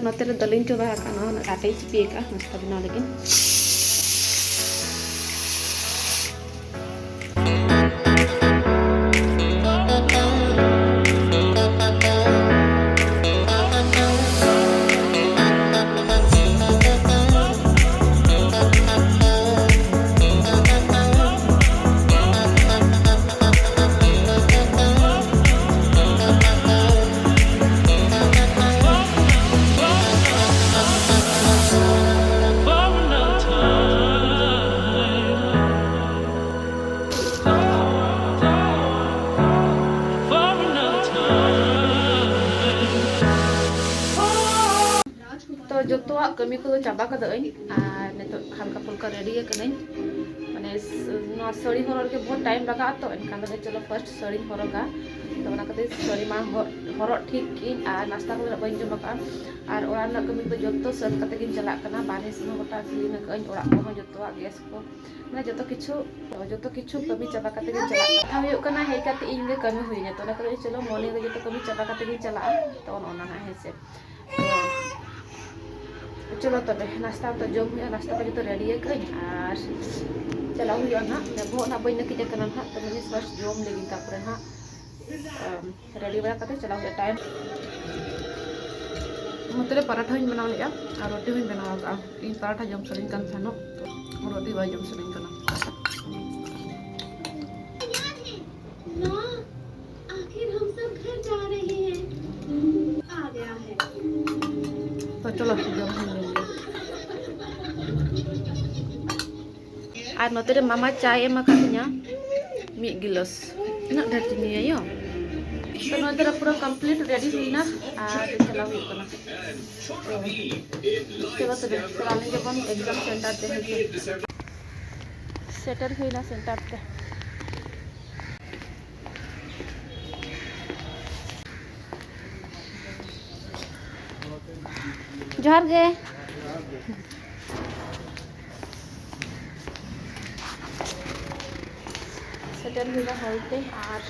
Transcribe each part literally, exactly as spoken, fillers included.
ᱱᱚᱛᱮ ᱨᱮ ᱫᱟᱹᱞᱤᱧ ᱪᱚᱸᱫᱟ ᱟᱠᱟᱫ, ᱱᱚᱣᱟ ᱟᱴᱟᱧ ᱥᱤᱯᱤ ᱟᱠᱟᱫᱼᱟ ᱱᱟᱥᱛᱟ ᱵᱮᱱᱟᱣ ᱞᱟᱹᱜᱤᱫ᱾ ᱛᱚ, ᱡᱚᱛᱚᱣᱟᱜ ᱠᱟᱹᱢᱤ ᱠᱚᱫᱚ ᱪᱟᱵᱟ ᱠᱟᱹᱫᱟᱹᱧ ᱟᱨ ᱱᱤᱛᱚᱜ ᱦᱟᱞᱠᱟ ᱯᱷᱩᱞᱠᱟ ᱨᱮᱰᱤ ᱟᱠᱟᱱᱟᱹᱧ᱾ ᱢᱟᱱᱮ, ᱱᱚᱣᱟ ᱥᱟᱹᱲᱤ ᱦᱚᱨᱚᱜ ᱨᱮᱜᱮ ᱵᱚᱦᱩᱛ ᱴᱟᱭᱤᱢ ᱞᱟᱜᱟᱜᱼᱟ, ᱛᱚ ᱮᱱᱠᱷᱟᱱ ᱫᱚ ᱪᱚᱞᱚ ᱯᱷᱟᱨᱥᱴ ᱥᱟᱹᱲᱤᱧ ᱦᱚᱨᱚᱜᱟ᱾ ᱛᱚ ᱚᱱᱟ ᱠᱷᱟᱹᱛᱤᱨ ᱥᱟᱹᱲᱤ ᱢᱟ ᱦᱚᱨᱚᱜ ᱴᱷᱤᱠ ᱠᱤᱧ ᱟᱨ ᱱᱟᱥᱛᱟ ᱠᱚᱫᱚ ᱵᱟᱹᱧ ᱡᱚᱢ ᱟᱠᱟᱫᱼᱟ᱾ ᱟᱨ ᱚᱲᱟᱜ ᱨᱮᱱᱟᱜ ᱠᱟᱹᱢᱤ ᱠᱚ ᱡᱚᱛᱚ ᱥᱟᱹᱛ ᱠᱟᱛᱮ ᱜᱤᱧ ᱪᱟᱞᱟᱜ ᱠᱟᱱᱟ᱾ ᱵᱟᱨᱦᱮ ᱥᱮᱫ ᱦᱚᱸ ᱜᱚᱴᱟ ᱠᱞᱤᱱ ᱟᱠᱟᱫᱟᱹᱧ, ᱚᱲᱟᱜ ᱠᱚᱦᱚᱸ ᱡᱚᱛᱚᱣᱟᱜ, ᱜᱮᱥ ᱠᱚ, ᱢᱟᱱᱮ ᱡᱚᱛᱚ ᱠᱤᱪᱷᱩ, ᱡᱚᱛᱚ ᱠᱤᱪᱷᱩ ᱠᱟᱹᱢᱤ ᱪᱟᱵᱟ ᱠᱟᱛᱮ ᱜᱤᱧ ᱪᱟᱞᱟᱜ ᱠᱟᱱᱟ᱾ ᱠᱟᱛᱷᱟ ᱦᱩᱭᱩᱜ ᱠᱟᱱᱟ, ᱦᱮᱡ ᱠᱟᱛᱮ ᱤᱧ ᱜᱮ ᱠᱟᱹᱢᱤ ᱦᱩᱭᱱᱟ᱾ ᱛᱚ ᱚᱱᱟ ᱠᱷᱟᱹᱛᱤᱨ ᱪᱚᱞᱚ ᱢᱚᱨᱱᱤᱝ ᱨᱮ ᱡᱚᱛᱚ ᱠᱟᱹᱢᱤ ᱪᱟᱵᱟ ᱠᱟᱛᱮ ᱜᱤᱧ ᱪᱟᱞᱟᱜᱼᱟ᱾ ᱛᱚ ᱚᱱ ᱚᱱᱟ ᱦᱟᱸᱜ, ᱦᱮᱸ ᱥᱮ᱾ ᱪᱚᱞᱚ ᱛᱚᱵᱮ, ᱱᱟᱥᱛᱟ ᱠᱚ ᱡᱚᱢ ᱦᱩᱭᱩᱜᱼᱟ, ᱱᱟᱥᱛᱟ ᱠᱚ ᱡᱚᱛᱚ ᱨᱮᱰᱤ ᱟᱠᱟᱫᱟᱹᱧ ᱟᱨ ᱪᱟᱞᱟᱣ ᱦᱩᱭᱩᱜᱼᱟ ᱱᱟᱦᱟᱜ᱾ ᱵᱚᱦᱚᱜ ᱱᱟᱦᱟᱜ ᱵᱟᱹᱧ ᱱᱟᱹᱠᱤᱡ ᱟᱠᱟᱱᱟ ᱱᱟᱦᱟᱜ, ᱛᱚᱵᱮ ᱱᱤᱥ ᱯᱷᱟᱨᱥᱴ ᱡᱚᱢ ᱞᱮᱜᱤᱧ, ᱛᱟᱨᱯᱚᱨᱮ ᱱᱟᱦᱟᱜ ᱨᱮᱰᱤ ᱵᱟᱲᱟ ᱠᱟᱛᱮ ᱪᱟᱞᱟᱣ ᱦᱩᱭᱩᱜᱼᱟ᱾ ᱴᱟᱭᱤᱢ ᱱᱚᱛᱮ ᱨᱮ ᱯᱟᱨᱟᱴᱷᱟ ᱦᱚᱸᱧ ᱵᱮᱱᱟᱣ ᱞᱮᱫᱼᱟ ᱟᱨ ᱨᱩᱴᱤ ᱦᱚᱸᱧ ᱵᱮᱱᱟᱣ ᱟᱠᱟᱫᱼᱟ᱾ ᱤᱧ ᱯᱟᱨᱟᱴᱷᱟ ᱡᱚᱢ ᱥᱟᱱᱟᱧ ᱠᱟᱱ ᱛᱟᱦᱮᱱᱚᱜ, ᱨᱩᱴᱤ ᱵᱟᱭ ᱡᱚᱢ ᱥᱟᱱᱟᱧ ᱠᱟᱱᱟ᱾ आखिर हम सब घर जा रहे हैं। आ गया है। ᱛᱚ ᱪᱚᱞᱚ, ᱡᱚᱢ ᱦᱚᱸ ᱡᱚᱢ ᱜᱮ᱾ ᱟᱨ ᱱᱚᱛᱮ ᱨᱮ ᱢᱟᱢᱟ ᱪᱟᱭ ᱮᱢ ᱟᱠᱟᱫᱤᱧᱟ ᱢᱤᱫ ᱜᱤᱞᱟᱹᱥ᱾ ᱩᱱᱟᱹᱜ ᱰᱷᱮᱨ ᱪᱤᱱᱤ ᱟᱭᱳ᱾ ᱛᱚ ᱱᱚᱛᱮ ᱨᱮ ᱯᱩᱨᱟᱹ ᱠᱚᱢᱯᱞᱤᱴ ᱨᱮᱰᱤ ᱦᱩᱭᱱᱟ ᱟᱨ ᱪᱟᱞᱟᱣ ᱦᱩᱭᱩᱜ ᱠᱟᱱᱟ᱾ ᱪᱚᱞᱚ ᱛᱚᱵᱮ, ᱪᱟᱞᱟᱣ ᱞᱮᱱ ᱜᱮᱵᱚᱱ ᱮᱠᱡᱟᱢ ᱥᱮᱱᱴᱟᱨ ᱛᱮ, ᱦᱮᱸ ᱥᱮ᱾ ᱥᱮᱴᱮᱨ ᱦᱩᱭᱱᱟ ᱥᱮᱱᱴᱟᱨ ᱛᱮ᱾ ᱡᱚᱦᱟᱨ ᱜᱮ᱾ ᱥᱮᱴᱮᱨ ᱦᱩᱭᱱᱟ ᱦᱚᱞ ᱛᱮ, ᱟᱨ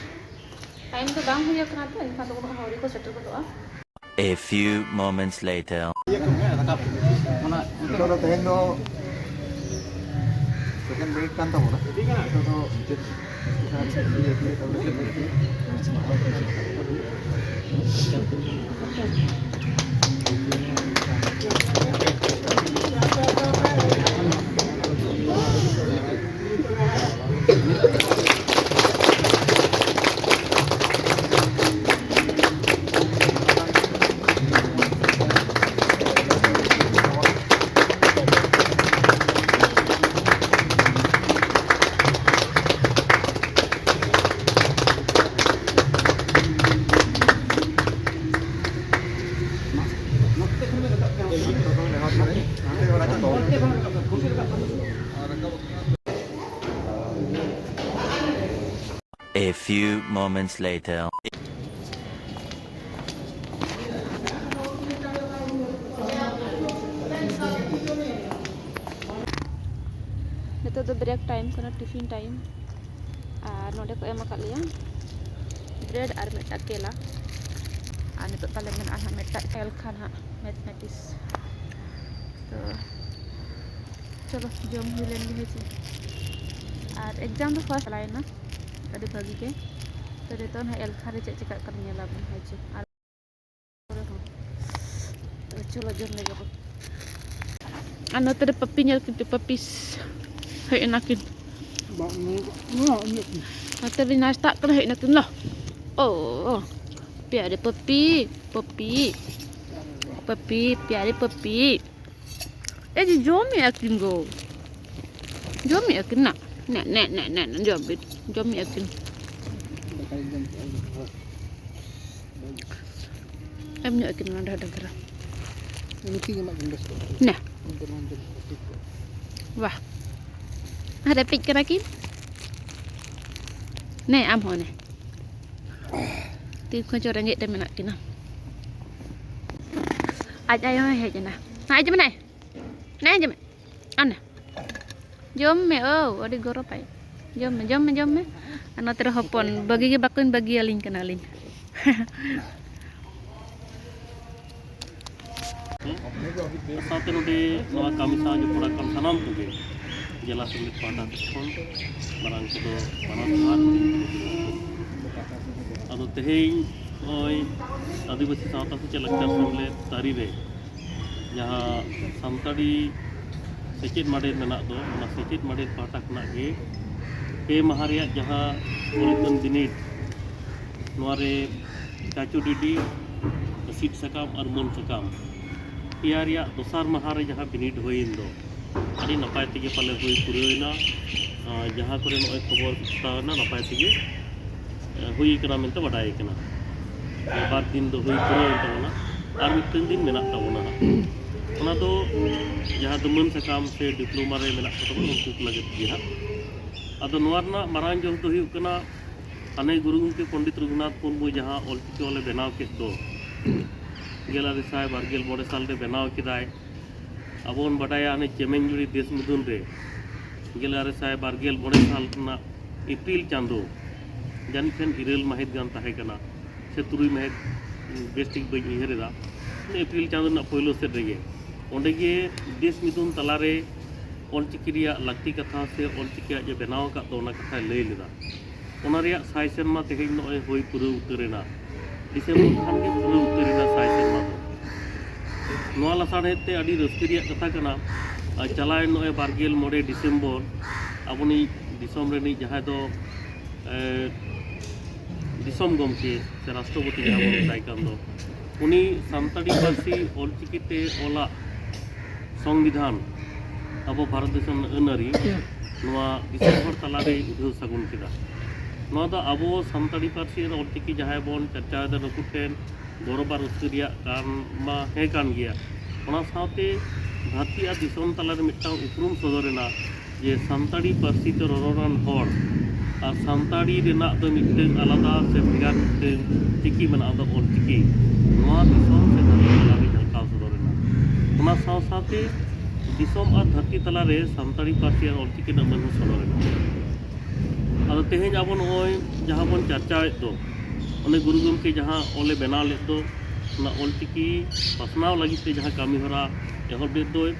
ᱴᱟᱭᱤᱢ ᱫᱚ ᱵᱟᱝ ᱦᱩᱭ ᱟᱠᱟᱱᱟ, ᱛᱚ ᱮᱱᱠᱷᱟᱱ ᱫᱚ ᱩᱱᱟᱹᱜ ᱦᱚᱲ ᱜᱮᱠᱚ ᱥᱮᱴᱮᱨ ᱜᱚᱫᱚᱜᱼᱟ᱾ A few moments later. ᱱᱤᱛᱚᱜ ᱫᱚ ᱛᱮᱦᱮᱧ ᱫᱚ second break ᱠᱟᱱ ᱛᱟᱵᱚᱱᱟ᱾ ᱱᱤᱛᱚᱜ ᱫᱚ ᱪᱮᱫ A few moments later. ᱱᱤᱛᱚᱜ ᱫᱚ break time ᱠᱟᱱᱟ, tiffin time, ᱟᱨ ᱱᱚᱰᱮ ᱠᱚ ᱮᱢ ᱟᱠᱟᱫ ᱞᱮᱭᱟ bread ᱟᱨ ᱢᱤᱫᱴᱟᱝ ᱠᱮᱞᱟ, ᱟᱨ ᱱᱤᱛᱚᱜ ᱛᱟᱞᱮ ᱢᱮᱱᱟᱜᱼᱟ ᱦᱟᱸᱜ ᱢᱤᱫᱴᱟᱝ ᱮᱞᱠᱷᱟ ᱦᱟᱸᱜ, mathematics᱾ ᱛᱚ ᱪᱚᱞᱚ, ᱡᱚᱢ ᱦᱩᱭ ᱞᱮᱱ ᱜᱮ, ᱦᱮᱸ ᱪᱮ? ᱟᱨ exam ᱫᱚ first ᱪᱟᱞᱟᱣᱮᱱᱟ, ᱟᱹᱰᱤ ᱵᱷᱟᱹᱜᱤ ᱜᱮ᱾ ᱛᱚ ᱱᱤᱛᱚᱜ ᱱᱟᱦᱟᱜ ᱮᱞᱠᱷᱟ ᱨᱮ ᱪᱮᱫ ᱪᱮᱠᱟᱜ ᱠᱟᱱᱟ ᱧᱮᱞᱟᱵᱚᱱ, ᱦᱮᱸ ᱪᱮ? ᱟᱨ ᱪᱚᱞᱚ ᱡᱚᱢ ᱞᱮᱜᱮ ᱵᱚᱱ᱾ ᱟᱨ ᱱᱚᱛᱮ ᱨᱮ ᱯᱟᱯᱤ ᱧᱮᱞ ᱠᱤᱱ ᱯᱮ, ᱯᱟᱯᱤᱥ ᱦᱮᱡ ᱮᱱᱟ ᱠᱤᱱ᱾ ᱱᱚᱛᱮ ᱨᱮ ᱱᱟᱥᱛᱟᱜ ᱠᱟᱱᱟ, ᱦᱮᱡ ᱮᱱᱟ ᱠᱤᱱ ᱞᱚ᱾ ᱳ, ᱳ, ᱯᱭᱟᱨᱮ ᱯᱟᱯᱤ, ᱯᱟᱯᱤ, ᱯᱟᱯᱤ, ᱯᱭᱟᱨᱮ ᱯᱟᱯᱤ᱾ ᱮ ᱡᱮ, ᱡᱚᱢᱮᱜᱼᱟ ᱠᱤᱱ ᱜᱳ᱾ ᱡᱚᱢᱮᱜᱼᱟ ᱠᱤᱱ ᱱᱟ᱾ ᱱᱮ, ᱱᱮ, ᱱᱮ, ᱱᱮ, ᱱᱮ, ᱡᱚᱢ ᱵᱤᱱ᱾ ᱡᱚᱢᱮᱜᱼᱟ ᱠᱤᱱ᱾ ᱮᱢ ᱧᱚᱜ ᱠᱤᱱ ᱱᱚᱰᱮ ᱰᱷᱮᱨ ᱫᱷᱟᱨᱟ᱾ ᱱᱩᱠᱤᱱ ᱮᱢᱟᱜ ᱠᱤᱱ ᱵᱮᱥ ᱠᱚᱜᱼᱟ᱾ ᱱᱮ᱾ ᱩᱱᱠᱩ ᱱᱚᱣᱟ ᱡᱚᱢ ᱠᱚ ᱴᱷᱤᱠ ᱠᱚᱜᱼᱟ᱾ ᱵᱟᱦ᱾ ᱟᱨ ᱨᱮᱯᱮᱡ ᱠᱟᱱᱟ ᱠᱤᱱ᱾ ᱱᱮ, ᱟᱢ ᱦᱚᱸ ᱱᱮ᱾ ᱛᱤ ᱠᱷᱚᱱ ᱪᱚ ᱨᱮᱸᱜᱮᱡ ᱨᱮ ᱢᱮᱱᱟᱜ ᱠᱤᱱᱟ᱾ ᱟᱡ ᱟᱭᱳ ᱦᱚᱸᱭ ᱦᱮᱡ ᱮᱱᱟ᱾ ᱦᱮᱸ, ᱟᱸᱡᱚᱢ ᱢᱮ᱾ ᱱᱮ, ᱟᱸᱡᱚᱢ ᱢᱮ᱾ ᱟᱢ ᱱᱮ᱾ ᱡᱚᱢ ᱢᱮ, ᱳ, ᱟᱹᱰᱤ ᱜᱚᱨᱚᱵᱟᱭ᱾ ᱡᱚᱢ ᱢᱮ, ᱡᱚᱢ ᱢᱮ, ᱡᱚᱢ ᱢᱮ᱾ ᱟᱨ ᱱᱚᱛᱮ ᱨᱮ ᱦᱚᱯᱚᱱ, ᱵᱟᱹᱜᱤ ᱜᱮ ᱵᱟᱠᱤᱱ ᱵᱟᱹᱜᱤᱭᱟᱹᱞᱤᱧ ᱠᱟᱱᱟ ᱟᱹᱞᱤᱧ᱾ ᱥᱟᱶᱛᱮ ᱱᱚᱰᱮ ᱱᱚᱣᱟ ᱠᱟᱹᱢᱤ ᱥᱟᱶ ᱡᱚᱯᱲᱟᱣ ᱠᱟᱱ ᱥᱟᱱᱟᱢ ᱠᱚᱜᱮ ᱡᱮᱞᱟ ᱥᱚᱢᱤᱛ ᱯᱟᱦᱴᱟ ᱥᱮᱫ ᱠᱷᱚᱱ ᱢᱟᱨᱟᱝ ᱠᱚᱫᱚ ᱢᱟᱱᱟᱣ ᱡᱚᱦᱟᱨ᱾ ᱟᱫᱚ ᱛᱮᱦᱮᱧ ᱱᱚᱜᱼᱚᱭ ᱟᱹᱫᱤᱵᱟᱹᱥᱤ ᱥᱟᱶᱛᱟ ᱥᱮᱪᱮᱫ ᱞᱟᱠᱪᱟᱨ ᱥᱮᱢᱞᱮᱫ ᱛᱟᱹᱨᱤ ᱨᱮ ᱡᱟᱦᱟᱸ ᱥᱟᱱᱛᱟᱲᱤ ᱥᱮᱪᱮᱫ ᱢᱟᱰᱮᱨ ᱢᱮᱱᱟᱜ ᱫᱚ, ᱚᱱᱟ ᱥᱮᱪᱮᱫ ᱢᱟᱰᱮᱨ ᱯᱟᱦᱴᱟ ᱠᱷᱚᱱᱟᱜ ᱜᱮ ᱯᱮ ᱢᱟᱦᱟ ᱨᱮᱭᱟᱜ ᱡᱟᱦᱟᱸ ᱯᱚᱨᱤᱠᱷᱚᱱ ᱵᱤᱱᱤᱰ, ᱱᱚᱣᱟ ᱨᱮ ᱪᱟᱪᱳ ᱰᱤᱰᱤ, ᱥᱤᱫ ᱥᱟᱠᱟᱢ ᱟᱨ ᱢᱟᱹᱱ ᱥᱟᱠᱟᱢ ᱯᱮᱭᱟ ᱨᱮᱭᱟᱜ ᱫᱚᱥᱟᱨ ᱢᱟᱦᱟ ᱨᱮ ᱡᱟᱦᱟᱸ ᱵᱤᱱᱤᱰ ᱦᱩᱭᱮᱱ ᱫᱚ, ᱟᱹᱰᱤ ᱱᱟᱯᱟᱭ ᱛᱮᱜᱮ ᱯᱟᱞᱮ ᱦᱩᱭ ᱯᱩᱨᱟᱹᱣ ᱮᱱᱟ᱾ ᱟᱨ ᱡᱟᱦᱟᱸ ᱠᱚᱨᱮ ᱱᱚᱜᱼᱚᱭ ᱠᱷᱚᱵᱚᱨ ᱦᱟᱛᱟᱣ ᱮᱱᱟ, ᱱᱟᱯᱟᱭ ᱛᱮᱜᱮ, ᱮ, ᱦᱩᱭ ᱠᱟᱱᱟ ᱢᱮᱱᱛᱮ ᱵᱟᱰᱟᱭ ᱠᱟᱱᱟ᱾ ᱵᱟᱨ ᱫᱤᱱ ᱫᱚ ᱦᱩᱭ ᱯᱩᱨᱟᱹᱣ ᱮᱱ ᱛᱟᱵᱚᱱᱟ, ᱟᱨ ᱢᱤᱫᱴᱟᱝ ᱫᱤᱱ ᱢᱮᱱᱟᱜ ᱛᱟᱵᱚᱱᱟ ᱦᱟᱸᱜ᱾ ᱚᱱᱟ ᱫᱚ ᱡᱟᱦᱟᱸ ᱫᱚ ᱢᱟᱹᱱ ᱥᱟᱠᱟᱢ ᱥᱮ ᱰᱤᱯᱞᱳᱢᱟ ᱨᱮ ᱢᱮᱱᱟᱜ ᱠᱚ ᱛᱟᱵᱚᱱᱟ, ᱩᱱᱠᱩ ᱠᱚ ᱞᱟᱹᱜᱤᱫ ᱜᱮ ᱦᱟᱸᱜ᱾ ᱟᱫᱚ ᱱᱚᱣᱟ ᱨᱮᱱᱟᱜ ᱢᱟᱨᱟᱝ ᱡᱚᱥ ᱫᱚ ᱦᱩᱭᱩᱜ ᱠᱟᱱᱟ, ᱦᱟᱱᱮ ᱜᱩᱨᱩ ᱜᱚᱢᱠᱮ ᱯᱚᱱᱰᱤᱛ ᱨᱚᱜᱷᱩᱱᱟᱛᱷ ᱢᱩᱨᱢᱩ ᱡᱟᱦᱟᱸ ᱚᱞᱪᱤᱠᱤ ᱚᱞᱮ ᱵᱮᱱᱟᱣ ᱠᱮᱫ ᱫᱚ, ᱜᱮᱞ ᱟᱨᱮ ᱥᱟᱭ ᱵᱟᱨ ᱜᱮᱞ ᱢᱚᱬᱮ ᱥᱟᱞ ᱨᱮ ᱵᱮᱱᱟᱣ ᱠᱮᱫᱟᱭ᱾ ᱟᱵᱚ ᱵᱚᱱ ᱵᱟᱰᱟᱭᱟ, ᱦᱟᱱᱮ ᱪᱮᱢᱮᱧᱡᱩᱲᱤ ᱫᱮᱥ ᱢᱩᱫᱩᱱ ᱨᱮ ᱜᱮᱞ ᱟᱨᱮ ᱥᱟᱭ ᱵᱟᱨ ᱜᱮᱞ ᱢᱚᱬᱮ ᱥᱟᱞ ᱨᱮᱱᱟᱜ ᱮᱯᱨᱤᱞ ᱪᱟᱸᱫᱚ, ᱡᱟᱹᱱᱤᱡ ᱠᱷᱟᱱ ᱤᱨᱟᱹᱞ ᱢᱟᱹᱦᱤᱛ ᱜᱟᱱ ᱛᱟᱦᱮᱸ ᱠᱟᱱᱟ, ᱥᱮ ᱛᱩᱨᱩᱭ ᱢᱟᱹᱦᱤᱛ, ᱵᱮᱥ ᱴᱷᱤᱠ ᱵᱟᱹᱧ ᱩᱭᱦᱟᱹᱨ ᱮᱫᱟ, ᱮᱯᱨᱤᱞ ᱪᱟᱸᱫᱚ ᱨᱮᱱᱟᱜ ᱯᱳᱭᱞᱳ ᱥᱮᱫ ᱨᱮᱜᱮ ᱚᱸᱰᱮ ᱜᱮ ᱫᱮᱥ ᱢᱤᱫᱩᱱ ᱛᱟᱞᱟᱨᱮ ᱚᱞᱪᱤᱠᱤ ᱨᱮᱭᱟᱜ ᱞᱟᱹᱠᱛᱤ ᱠᱟᱛᱷᱟ ᱥᱮ ᱚᱞᱪᱤᱠᱤᱭᱟᱜ ᱡᱮ ᱵᱮᱱᱟᱣ ᱟᱠᱟᱫ ᱫᱚ, ᱚᱱᱟ ᱠᱟᱛᱷᱟᱭ ᱞᱟᱹᱭ ᱞᱮᱫᱟ᱾ ᱚᱱᱟ ᱨᱮᱭᱟᱜ ᱥᱟᱭ ᱥᱮᱨᱢᱟ ᱛᱮᱦᱮᱧ ᱱᱚᱜᱼᱚᱭ ᱦᱩᱭ ᱯᱩᱨᱟᱹᱣ ᱩᱛᱟᱹᱨ ᱮᱱᱟ᱾ ᱰᱤᱥᱮᱢᱵᱚᱨ ᱠᱷᱟᱱ ᱜᱮ ᱯᱩᱨᱟᱹᱣ ᱩᱛᱟᱹᱨ ᱮᱱᱟ ᱥᱟᱭ ᱥᱮᱨᱢᱟ ᱫᱚ᱾ ᱱᱚᱣᱟ ᱞᱟᱥᱟᱲᱦᱮᱫ ᱛᱮ ᱟᱹᱰᱤ ᱨᱟᱹᱥᱠᱟᱹ ᱨᱮᱭᱟᱜ ᱠᱟᱛᱷᱟ ᱠᱟᱱᱟ, ᱟᱨ ᱪᱟᱞᱟᱣᱮᱱ ᱱᱚᱜᱼᱚᱭ ᱵᱟᱨ ᱜᱮᱞ ᱢᱚᱬᱮ ᱰᱤᱥᱮᱢᱵᱚᱨ ᱟᱵᱚᱱᱤᱡ ᱫᱤᱥᱚᱢ ᱨᱤᱱᱤᱡ ᱡᱟᱦᱟᱸᱭ ᱫᱚ, ᱮ, ᱫᱤᱥᱚᱢ ᱜᱚᱢᱠᱮ ᱥᱮ ᱨᱟᱥᱴᱨᱚᱯᱚᱛᱤ ᱡᱟᱦᱟᱸ ᱵᱚᱱ ᱢᱮᱛᱟᱭ ᱠᱟᱱ ᱫᱚ, ᱩᱱᱤ ᱥᱟᱱᱛᱟᱲᱤ ᱯᱟᱹᱨᱥᱤ ᱚᱞᱪᱤᱠᱤ ᱛᱮ ᱚᱞᱟᱜ ᱥᱚᱝᱵᱤᱫᱷᱟᱱ, ᱟᱵᱚ ᱵᱷᱟᱨᱚᱛ ᱫᱤᱥᱚᱢ ᱨᱮᱱᱟᱜ ᱟᱹᱱ ᱟᱹᱨᱤ, ᱱᱚᱣᱟ ᱫᱤᱥᱚᱢ ᱦᱚᱲ ᱛᱟᱞᱟᱨᱮᱭ ᱩᱰᱷᱟᱹᱣ ᱥᱟᱹᱜᱩᱱ ᱠᱮᱫᱟ᱾ ᱱᱚᱣᱟ ᱫᱚ ᱟᱵᱚ ᱥᱟᱱᱛᱟᱲᱤ ᱯᱟᱹᱨᱥᱤ ᱟᱨ ᱚᱞᱪᱤᱠᱤ ᱡᱟᱦᱟᱸᱭ ᱵᱚᱱ ᱪᱟᱨᱪᱟᱣᱮᱫᱟ, ᱱᱩᱠᱩ ᱴᱷᱮᱱ ᱜᱚᱨᱚᱵᱽ ᱟᱨ ᱨᱟᱹᱥᱠᱟᱹ ᱨᱮᱭᱟᱜ ᱠᱟᱱ ᱢᱟ ᱦᱮᱸ ᱠᱟᱱ ᱜᱮᱭᱟ, ᱚᱱᱟ ᱥᱟᱶᱛᱮ ᱫᱷᱟᱹᱨᱛᱤ ᱟᱨ ᱫᱤᱥᱚᱢ ᱛᱟᱞᱟᱨᱮ ᱢᱤᱫᱴᱟᱝ ᱩᱯᱨᱩᱢ ᱥᱚᱫᱚᱨ ᱮᱱᱟ ᱡᱮ ᱥᱟᱱᱛᱟᱲᱤ ᱯᱟᱹᱨᱥᱤ ᱛᱮ ᱨᱚᱨᱚᱲᱟᱱ ᱦᱚᱲ ᱟᱨ ᱥᱟᱱᱛᱟᱲᱤ ᱨᱮᱱᱟᱜ ᱫᱚ ᱢᱤᱫᱴᱟᱝ ᱟᱞᱟᱫᱟ ᱥᱮ ᱵᱷᱮᱜᱟᱨ ᱢᱤᱫᱴᱟᱝ ᱪᱤᱠᱤ ᱢᱮᱱᱟᱜᱼᱟ, ᱫᱚ ᱚᱞᱪᱤᱠᱤ᱾ ᱱᱚᱣᱟ ᱫᱤᱥᱚᱢ ᱥᱮ ᱫᱷᱟᱹᱨᱛᱤ ᱛᱟᱞᱟᱨᱮ ᱡᱷᱟᱞᱠᱟᱣ ᱥᱚᱫᱚᱨ ᱮᱱᱟ᱾ ᱚᱱᱟ ᱥᱟᱶ ᱥᱟᱶᱛᱮ ᱫᱤᱥᱚᱢ ᱟᱨ ᱫᱷᱟᱹᱨᱛᱤ ᱛᱟᱞᱟᱨᱮ ᱥᱟᱱᱛᱟᱲᱤ ᱯᱟᱹᱨᱥᱤ ᱟᱨ ᱚᱞᱪᱤᱠᱤ ᱨᱮᱱᱟᱜ ᱢᱟᱹᱱ ᱦᱚᱸ ᱥᱚᱫᱚᱨ ᱮᱱᱟ᱾ ᱟᱫᱚ ᱛᱮᱦᱮᱧ ᱟᱵᱚ ᱱᱚᱜᱼᱚᱭ ᱡᱟᱦᱟᱸ ᱵᱚᱱ ᱪᱟᱨᱪᱟᱣᱮᱫ ᱫᱚ, ᱚᱱᱮ ᱜᱩᱨᱩ ᱜᱚᱢᱠᱮ ᱡᱟᱦᱟᱸ ᱚᱞᱮ ᱵᱮᱱᱟᱣ ᱞᱮᱫ ᱫᱚ, ᱚᱱᱟ ᱚᱞᱪᱤᱠᱤ ᱯᱟᱥᱱᱟᱣ ᱞᱟᱹᱜᱤᱫ ᱛᱮ ᱡᱟᱦᱟᱸ ᱠᱟᱹᱢᱤ ᱦᱚᱨᱟ ᱮᱦᱚᱵ ᱞᱮᱫ ᱫᱚᱭ,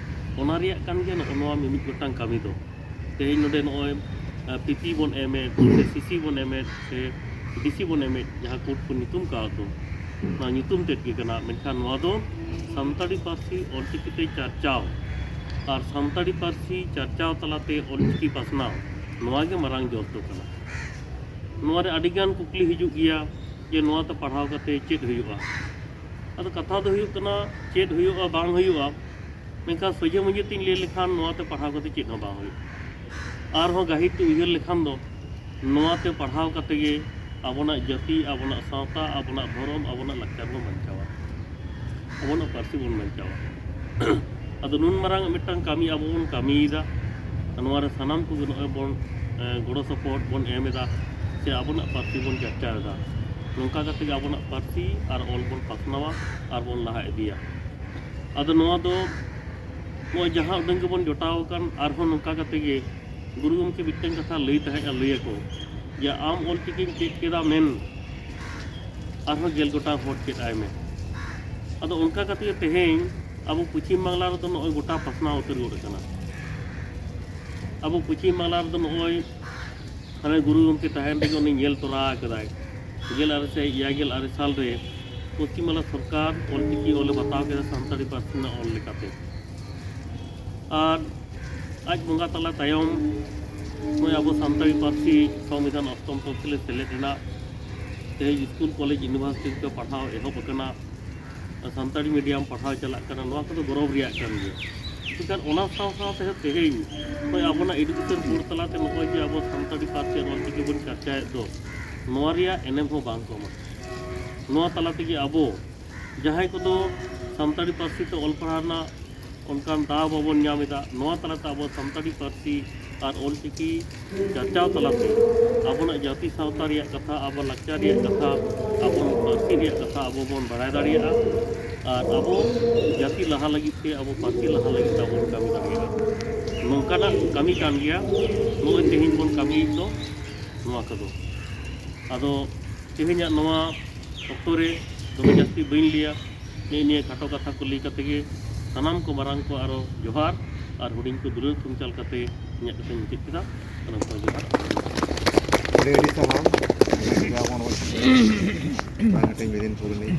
ᱚᱱᱟ ᱨᱮᱭᱟᱜ ᱠᱟᱱ ᱜᱮᱭᱟ ᱱᱚᱜᱼᱚ ᱱᱚᱣᱟ ᱢᱤᱢᱤᱫ ᱜᱚᱴᱟᱝ ᱠᱟᱹᱢᱤ ᱫᱚ᱾ ᱛᱮᱦᱮᱧ ᱱᱚᱰᱮ ᱱᱚᱜᱼᱚᱭ ᱯᱤᱯᱤ ᱵᱚᱱ ᱮᱢᱮᱫ ᱥᱮ ᱥᱤᱥᱤ ᱵᱚᱱ ᱮᱢᱮᱫ ᱥᱮ ᱰᱤᱥᱤ ᱵᱚᱱ ᱮᱢᱮᱫ, ᱡᱟᱦᱟᱸ ᱠᱳᱰ ᱠᱚ ᱧᱩᱛᱩᱢ ᱠᱟᱣ ᱫᱚ, ᱚᱱᱟ ᱧᱩᱛᱩᱢ ᱛᱮᱫ ᱜᱮ ᱠᱟᱱᱟ᱾ ᱢᱮᱱᱠᱷᱟᱱ ᱱᱚᱣᱟ ᱫᱚ ᱥᱟᱱᱛᱟᱲᱤ ᱯᱟᱹᱨᱥᱤ ᱚᱞᱪᱤᱠᱤ ᱛᱮ ᱪᱟᱨᱪᱟᱣ ᱟᱨ ᱥᱟᱱᱛᱟᱲᱤ ᱯᱟᱹᱨᱥᱤ ᱪᱟᱨᱪᱟᱣ ᱛᱟᱞᱟᱛᱮ ᱚᱞᱪᱤᱠᱤ ᱯᱟᱥᱱᱟᱣ, ᱱᱚᱣᱟ ᱜᱮ ᱢᱟᱨᱟᱝ ᱡᱚᱥ ᱫᱚ ᱠᱟᱱᱟ᱾ ᱱᱚᱣᱟ ᱨᱮ ᱟᱹᱰᱤᱜᱟᱱ ᱠᱩᱠᱞᱤ ᱦᱤᱡᱩᱜ ᱜᱮᱭᱟ ᱡᱮ ᱱᱚᱣᱟ ᱛᱮ ᱯᱟᱲᱦᱟᱣ ᱠᱟᱛᱮ ᱪᱮᱫ ᱦᱩᱭᱩᱜᱼᱟ? ᱟᱫᱚ ᱠᱟᱛᱷᱟ ᱫᱚ ᱦᱩᱭᱩᱜ ᱠᱟᱱᱟ, ᱪᱮᱫ ᱦᱩᱭᱩᱜᱼᱟ ᱵᱟᱝ ᱦᱩᱭᱩᱜᱼᱟ, ᱢᱮᱱᱠᱷᱟᱱ ᱥᱚᱡᱷᱮ ᱢᱚᱡᱷᱮ ᱛᱤᱧ ᱞᱟᱹᱭ ᱞᱮᱠᱷᱟᱱ ᱱᱚᱣᱟ ᱛᱮ ᱯᱟᱲᱦᱟᱣ ᱠᱟᱛᱮ ᱪᱮᱫ ᱦᱚᱸ ᱵᱟᱝ ᱦᱩᱭᱩᱜᱼᱟ᱾ ᱟᱨᱦᱚᱸ ᱜᱟᱹᱦᱤᱨ ᱛᱮ ᱩᱭᱦᱟᱹᱨ ᱞᱮᱠᱷᱟᱱ ᱫᱚ ᱱᱚᱣᱟ ᱛᱮ ᱯᱟᱲᱦᱟᱣ ᱠᱟᱛᱮ ᱜᱮ ᱟᱵᱚᱱᱟᱜ ᱡᱟᱹᱛᱤ, ᱟᱵᱚᱱᱟᱜ ᱥᱟᱶᱛᱟ, ᱟᱵᱚᱱᱟᱜ ᱫᱷᱚᱨᱚᱢ, ᱟᱵᱚᱱᱟᱜ ᱞᱟᱠᱪᱟᱨ ᱵᱚᱱ ᱵᱟᱧᱪᱟᱣᱟ, ᱟᱵᱚᱱᱟᱜ ᱯᱟᱹᱨᱥᱤ ᱵᱚᱱ ᱵᱟᱧᱪᱟᱣᱟ᱾ ᱟᱫᱚ ᱱᱩᱱ ᱢᱟᱨᱟᱝ ᱢᱤᱫᱴᱟᱝ ᱠᱟᱹᱢᱤ ᱟᱵᱚ ᱵᱚᱱ ᱠᱟᱹᱢᱤᱭᱮᱫᱟ, ᱱᱚᱣᱟ ᱨᱮ ᱥᱟᱱᱟᱢ ᱠᱚᱜᱮ ᱱᱚᱜᱼᱚᱭ ᱵᱚᱱ, ᱮ, ᱜᱚᱲᱚ ᱥᱚᱯᱚᱦᱚᱫ ᱵᱚᱱ ᱮᱢ ᱮᱫᱟ, ᱥᱮ ᱟᱵᱚᱱᱟᱜ ᱯᱟᱹᱨᱥᱤ ᱵᱚᱱ ᱪᱟᱨᱪᱟᱣ ᱮᱫᱟ᱾ ᱱᱚᱝᱠᱟ ᱠᱟᱛᱮ ᱜᱮ ᱟᱵᱚᱱᱟᱜ ᱯᱟᱹᱨᱥᱤ ᱟᱨ ᱚᱞ ᱵᱚᱱ ᱯᱟᱥᱱᱟᱣᱟ ᱟᱨ ᱵᱚᱱ ᱞᱟᱦᱟ ᱤᱫᱤᱭᱟ᱾ ᱟᱫᱚ ᱱᱚᱣᱟ ᱫᱚ ᱱᱚᱜᱼᱚᱭ ᱡᱟᱦᱟᱸ ᱩᱰᱟᱹᱝ ᱜᱮᱵᱚᱱ ᱡᱚᱴᱟᱣ ᱟᱠᱟᱱ, ᱟᱨᱦᱚᱸ ᱱᱚᱝᱠᱟ ᱠᱟᱛᱮ ᱜᱮ ᱜᱩᱨᱩ ᱜᱚᱢᱠᱮ ᱢᱤᱫᱴᱟᱝ ᱠᱟᱛᱷᱟ ᱞᱟᱹᱭ ᱛᱟᱦᱮᱸᱫᱼᱟ, ᱞᱟᱹᱭ ᱟᱠᱚ ᱡᱮ, "ᱟᱢ ᱚᱞᱪᱤᱠᱤᱢ ᱪᱮᱫ ᱠᱮᱫᱟ ᱢᱮᱱ, ᱟᱨᱦᱚᱸ ᱜᱮᱞ ᱜᱚᱴᱟᱝ ᱦᱚᱲ ᱪᱮᱫ ᱟᱭ ᱢᱮ᱾" ᱟᱫᱚ ᱚᱱᱠᱟ ᱠᱟᱛᱮ ᱜᱮ ᱛᱮᱦᱮᱧ ᱟᱵᱚ ᱯᱚᱪᱷᱤᱢ ᱵᱟᱝᱞᱟ ᱨᱮᱫᱚ ᱱᱚᱜᱼᱚᱭ ᱜᱚᱴᱟ ᱯᱟᱥᱱᱟᱣ ᱩᱛᱟᱹᱨ ᱜᱚᱫ ᱟᱠᱟᱱᱟ᱾ ᱟᱵᱚ ᱯᱚᱪᱷᱤᱢ ᱵᱟᱝᱞᱟ ᱨᱮᱫᱚ ᱱᱚᱜᱼᱚᱭ ᱦᱟᱱᱮ ᱜᱩᱨᱩ ᱜᱚᱢᱠᱮ ᱛᱟᱦᱮᱱ ᱨᱮᱜᱮ ᱩᱱᱤ ᱧᱮᱞ ᱛᱚᱨᱟ ᱟᱠᱟᱫᱟᱭ᱾ ᱜᱮᱞ ᱟᱨᱮ ᱥᱟᱭ ᱮᱭᱟᱭ ᱜᱮᱞ ᱟᱨᱮ ᱥᱟᱞ ᱨᱮ ᱯᱚᱥᱪᱤᱢ ᱵᱟᱝᱞᱟ ᱥᱚᱨᱠᱟᱨ ᱚᱞᱪᱤᱠᱤ ᱚᱞᱮ ᱵᱟᱛᱟᱣ ᱠᱮᱫᱟ ᱥᱟᱱᱛᱟᱲᱤ ᱯᱟᱹᱨᱥᱤ ᱨᱮᱱᱟᱜ ᱚᱞ ᱞᱮᱠᱟᱛᱮ᱾ ᱟᱨ ᱟᱡ ᱵᱚᱸᱜᱟ ᱛᱟᱞᱟ ᱛᱟᱭᱚᱢ ᱱᱚᱜᱼᱚᱭ ᱟᱵᱚ ᱥᱟᱱᱛᱟᱲᱤ ᱯᱟᱹᱨᱥᱤ ᱥᱚᱝᱵᱤᱫᱷᱟᱱ ᱚᱥᱴᱚᱢ ᱛᱚᱯᱥᱤᱞ ᱨᱮ ᱥᱮᱞᱮᱫ ᱮᱱᱟ᱾ ᱛᱮᱦᱮᱧ ᱥᱠᱩᱞ, ᱠᱚᱞᱮᱡᱽ, ᱤᱭᱩᱱᱤᱵᱷᱟᱨᱥᱤᱴᱤ ᱨᱮ ᱯᱟᱲᱦᱟᱣ ᱮᱦᱚᱵ ᱟᱠᱟᱱᱟ᱾ ᱥᱟᱱᱛᱟᱲᱤ ᱢᱤᱰᱤᱭᱟᱢ ᱯᱟᱲᱦᱟᱣ ᱪᱟᱞᱟᱜ ᱠᱟᱱᱟ, ᱱᱚᱣᱟ ᱠᱚᱫᱚ ᱜᱚᱨᱚᱵᱽ ᱨᱮᱭᱟᱜ ᱠᱟᱱ ᱜᱮᱭᱟ᱾ ᱢᱮᱱᱠᱷᱟᱱ ᱚᱱᱟ ᱥᱟᱶ ᱥᱟᱶᱛᱮ ᱛᱮᱦᱮᱧ ᱱᱚᱜᱼᱚᱭ ᱟᱵᱚᱱᱟᱜ ᱮᱰᱩᱠᱮᱥᱚᱱ ᱵᱳᱨᱰ ᱛᱟᱞᱟᱛᱮ ᱱᱚᱜᱼᱚᱭ ᱡᱮ ᱟᱵᱚ ᱥᱟᱱᱛᱟᱲᱤ ᱯᱟᱹᱨᱥᱤ ᱟᱨ ᱚᱞᱪᱤᱠᱤ ᱵᱚᱱ ᱪᱟᱨᱪᱟᱭᱮᱫ ᱫᱚ, ᱱᱚᱣᱟ ᱨᱮᱭᱟᱜ ᱮᱱᱮᱢ ᱦᱚᱸ ᱵᱟᱝ ᱠᱚᱢᱟ᱾ ᱱᱚᱣᱟ ᱛᱟᱞᱟ ᱛᱮᱜᱮ ᱟᱵᱚ ᱡᱟᱦᱟᱸᱭ ᱠᱚᱫᱚ ᱥᱟᱱᱛᱟᱲᱤ ᱯᱟᱹᱨᱥᱤ ᱛᱮ ᱚᱞ ᱯᱟᱲᱦᱟᱣ ᱨᱮᱱᱟᱜ ᱚᱱᱠᱟᱱ ᱫᱟᱣ ᱵᱟᱵᱚᱱ ᱧᱟᱢ ᱮᱫᱟ, ᱱᱚᱣᱟ ᱛᱟᱞᱟᱛᱮ ᱟᱵᱚ ᱥᱟᱱᱛᱟᱲᱤ ᱯᱟᱹᱨᱥᱤ ᱟᱨ ᱚᱞᱪᱤᱠᱤ ᱪᱟᱨᱪᱟᱣ ᱛᱟᱞᱟᱛᱮ ᱟᱵᱚᱱᱟᱜ ᱡᱟᱹᱛᱤ ᱥᱟᱶᱛᱟ ᱨᱮᱭᱟᱜ ᱠᱟᱛᱷᱟ, ᱟᱵᱚ ᱞᱟᱠᱪᱟᱨ ᱨᱮᱭᱟᱜ ᱠᱟᱛᱷᱟ, ᱟᱵᱚ ᱯᱟᱹᱨᱥᱤ ᱨᱮᱭᱟᱜ ᱠᱟᱛᱷᱟ ᱟᱵᱚ ᱵᱚᱱ ᱵᱟᱲᱟᱭ ᱫᱟᱲᱮᱭᱟᱜᱼᱟ᱾ ᱟᱨ ᱟᱵᱚ ᱡᱟᱹᱛᱤ ᱞᱟᱦᱟ ᱞᱟᱹᱜᱤᱫ ᱛᱮ, ᱟᱵᱚ ᱯᱟᱹᱨᱥᱤ ᱞᱟᱦᱟ ᱞᱟᱹᱜᱤᱫ ᱛᱮ ᱟᱵᱚ ᱵᱚᱱ ᱠᱟᱹᱢᱤ ᱫᱟᱲᱮᱭᱟᱜᱼᱟ᱾ ᱱᱚᱝᱠᱟᱱᱟᱜ ᱠᱟᱹᱢᱤ ᱠᱟᱱ ᱜᱮᱭᱟ ᱱᱚᱜᱼᱚᱭ ᱛᱮᱦᱮᱧ ᱵᱚᱱ ᱠᱟᱹᱢᱤᱭᱮᱫ ᱫᱚ ᱱᱚᱣᱟ ᱠᱚᱫᱚ᱾ ᱟᱫᱚ ᱛᱮᱦᱮᱧᱟᱜ ᱱᱚᱣᱟ ᱚᱠᱛᱚ ᱨᱮ ᱫᱚᱢᱮ ᱡᱟᱹᱥᱛᱤ ᱵᱟᱹᱧ ᱞᱟᱹᱭᱟ᱾ ᱱᱮᱜᱼᱮ ᱱᱤᱭᱟᱹ ᱠᱷᱟᱴᱚ ᱠᱟᱛᱷᱟ ᱠᱚ ᱞᱟᱹᱭ ᱠᱟᱛᱮ ᱜᱮ ᱥᱟᱱᱟᱢ ᱠᱚ ᱢᱟᱨᱟᱝ ᱠᱚ ᱟᱨᱚ ᱡᱚᱦᱟᱨ, ᱟᱨ ᱦᱩᱰᱤᱧ ᱠᱚ ᱫᱩᱞᱟᱹᱲ ᱛᱷᱩᱢ ᱪᱟᱞ ᱠᱟᱛᱮ ᱤᱧᱟᱹᱜ ᱠᱟᱛᱷᱟᱧ ᱢᱩᱪᱟᱹᱫ ᱠᱮᱫᱟ᱾ ᱥᱟᱱᱟᱢ ᱠᱚ ᱡᱚᱦᱟᱨ᱾ ᱟᱹᱰᱤ ᱟᱹᱰᱤ ᱥᱟᱨᱦᱟᱣ᱾ ᱡᱟᱦᱟᱸ ᱵᱚᱱ ᱨᱚᱲ ᱠᱮᱫᱟ, ᱵᱟᱝ ᱦᱟᱹᱴᱤᱧ ᱢᱮᱫᱤᱱᱯᱩᱨ ᱨᱤᱱᱤᱡ